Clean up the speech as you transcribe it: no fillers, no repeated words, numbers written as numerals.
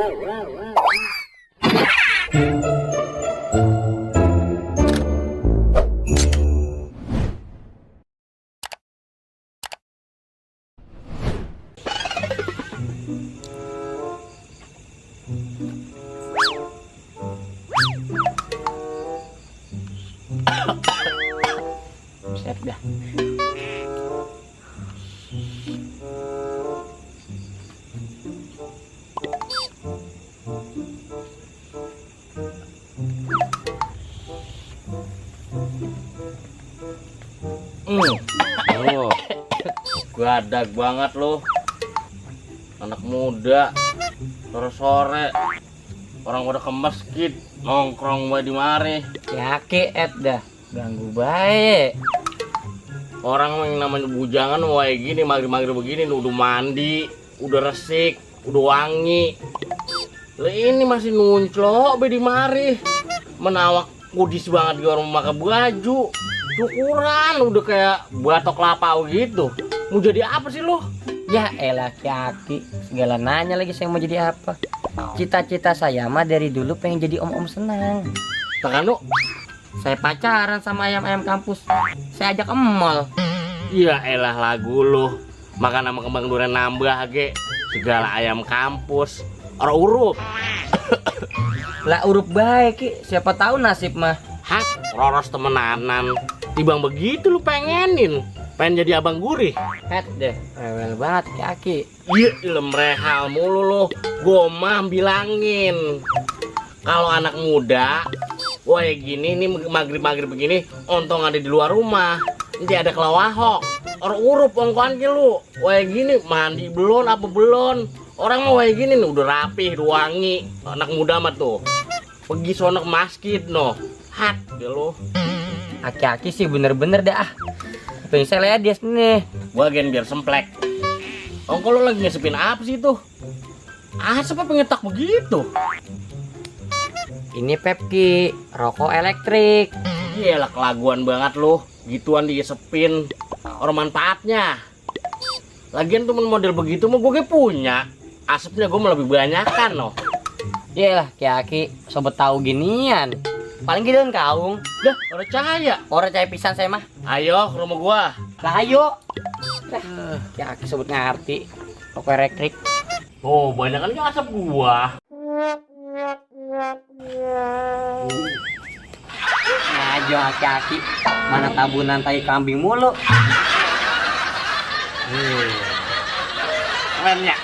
Set dah. Oh, gadag banget lo, anak muda, sore-sore orang udah ke masjid nongkrong di mari. Yaki dah, ganggu baik. Orang yang namanya bujangan wae gini maghrib-maghrib begini udah mandi, udah resik, udah wangi. Lah ini masih nunclok di mari. Menawak kudis banget di orang pakai baju. Cukuran udah kayak batok kelapa gitu. Mau jadi apa sih lo? Ya elah Yaki, segala nanya lagi saya mau jadi apa. Cita-cita saya mah dari dulu pengen jadi om-om senang. Tangan lo? Saya pacaran sama ayam-ayam kampus. Saya ajak ke mall. Ya elah lagu lo. Makan sama kembang durian nambah ge. Segala ayam kampus. Orang urup. Lah urup baik Ki, siapa tahu nasib mah. Hah? Roros temenanan. Tibang begitu lu pengenin. Pengen jadi abang gurih. Deh, rewel banget Yaki. Iya, lemrehal mulu lo. Gua mah bilangin. Kalau anak muda, wah gini nih maghrib-maghrib begini, ontong ada di luar rumah. Nanti ada kelawahok. Orang urup ongkoan ke lu. Wah gini mandi belum apa belum? Orang mau kayak gini nih udah rapih, udah wangi. Anak muda mah tuh. Pergi sono ke masjid no. Hat ya lo. Aki-aki sih bener-bener dah. Pengen saya lihat dia nih. Gua gen biar semplek. Ongko lo lagi ngesepin apa sih tuh? Asap apa pengetak begitu? Ini Pepki, rokok elektrik. Iyalah kelaguan banget lo. Gituan disepin. Orang manfaatnya. Lagian tuh model begitu mah gue punya. Asapnya gue lebih banyakan loh. Iyalah Aki, sobat tahu ginian. Paling gitu kaung. Dah, orang cahaya. Orang cahaya pisan saya mah. Ayo ke rumah gua. Lah ayo. Aki sobat ngerti. Rokok elektrik. Oh, banyak kan asap gua. Ayo Aki. Mana tabunan tai kambing mulu. Keren ya?